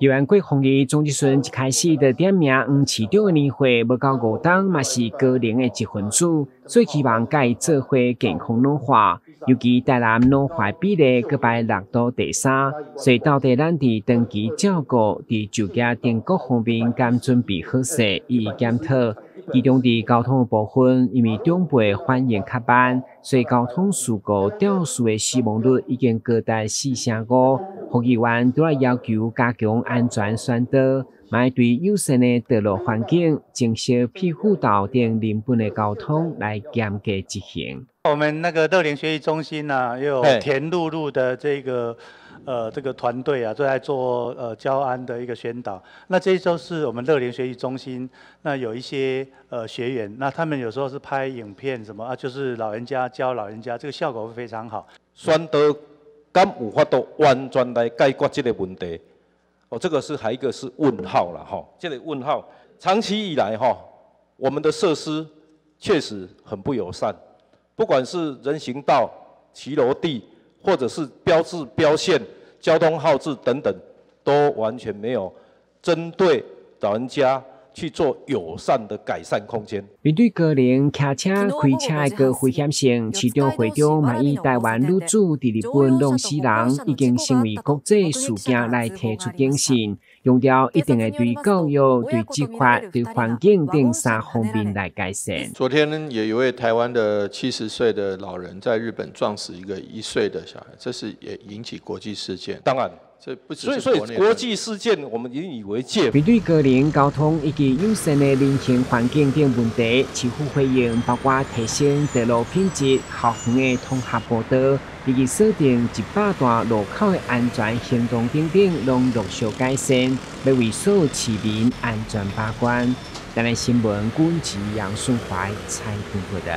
游安國防議總質詢一開始就點名黃市長的年歲無夠5冬，嘛是高齡的一分子，所以希望共伊做伙健康老化。尤其台南老化比例閣排六都第三，所以到底咱佇長期照顧、佇就業等各方面敢準備好勢，予以檢討。其中佇交通的部分，因為長輩反應較慢，所以交通事故肇事的死亡率已經高達4成5。副議員拄來要求加強安全宣導，嘛對友善的道路環境、增設庇護道等人本的交通來嚴格執行。我們那個樂齡學習中心呢，也有田露露的這個團隊啊，都在做交安的一個宣導。那這一週是我們樂齡學習中心，那有一些學員，那他們有時候是拍影片什麼啊，就是老人家教老人家，這個效果會非常好。宣導敢有法度完全來解決這個問題？哦，這個是還一個是問號了哈。這個問號，長期以來哈，我們的設施確實很不友善，不管是人行道、騎樓地，或者是標誌標線、交通號誌等等，都完全沒有針對老人家去做友善的改善空間。面對高齡騎車、開車的高危險性，市長會長嘛以台灣女子佇日本弄死人已經成為國際事件來提出警訊，強調一定會對教育、對執法、對環境等三方面來改善。昨天也有位台灣的70歲的老人在日本撞死一個1歲的小孩，這是也引起國際事件。當然。這不所以，所以國際事件，我們引以為戒。面對高齡交通以及友善的人行環境等問題，市府回應包括提升道路品質、校園的通合步道，以及鎖定100段路口的安全行動等等，攏陸續改善，欲為所有市民安全把關。台南新聞，郭文吉、楊順懷採訪報導。